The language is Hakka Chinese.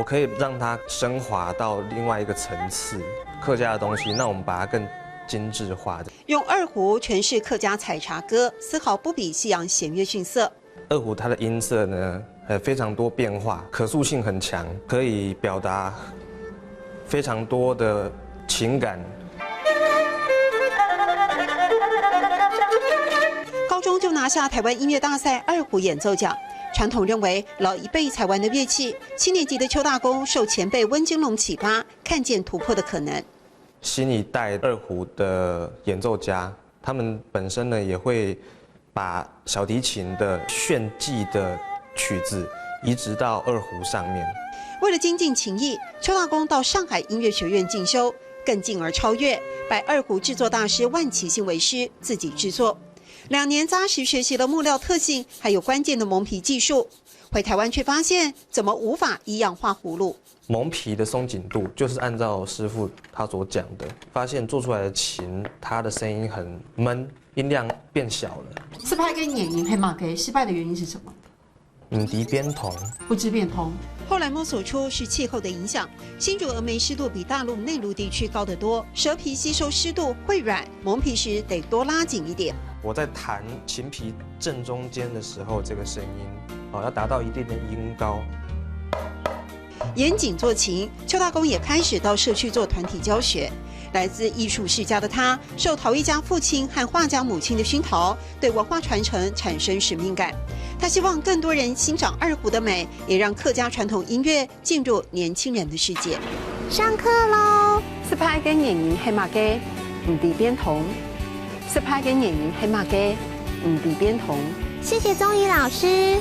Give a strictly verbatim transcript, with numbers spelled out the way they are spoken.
我可以让它升华到另外一个层次。客家的东西，那我们把它更精致化。用二胡诠释客家采茶歌，丝毫不比西洋弦乐逊色。二胡它的音色呢，呃，非常多变化，可塑性很强，可以表达非常多的情感。高中就拿下台湾音乐大赛二胡演奏奖。传统认为老一辈才玩的乐器，七年级的邱大公受前辈温金龙启发，看见突破的可能。新一代二胡的演奏家，他们本身呢也会把小提琴的炫技的曲子移植到二胡上面。为了精进琴艺，邱大公到上海音乐学院进修，更进而超越，拜二胡制作大师万齐兴为师，自己制作。两年扎实学习了木料特性，还有关键的蒙皮技术。回台湾却发现，怎么无法一样画葫芦？蒙皮的松紧度就是按照师傅他所讲的，发现做出来的琴，它的声音很闷，音量变小了。是拍个原因，黑马给失败的原因是什么？嗯，笛边铜。不知变通。后来摸索出是气候的影响，新竹峨眉湿度比大陆内陆地区高得多，蛇皮吸收湿度会软，蒙皮时得多拉紧一点。我在弹琴皮正中间的时候，这个声音哦要达到一定的音高。严谨做琴，邱大公也开始到社区做团体教学。来自艺术世家的他，受陶艺家父亲和画家母亲的熏陶，对文化传承产生使命感。他希望更多人欣赏二胡的美，也让客家传统音乐进入年轻人的世界。上课喽！失敗个原因係麼个？毋知變通。失敗个原因係麼个？毋知變通。谢谢宗仪老师。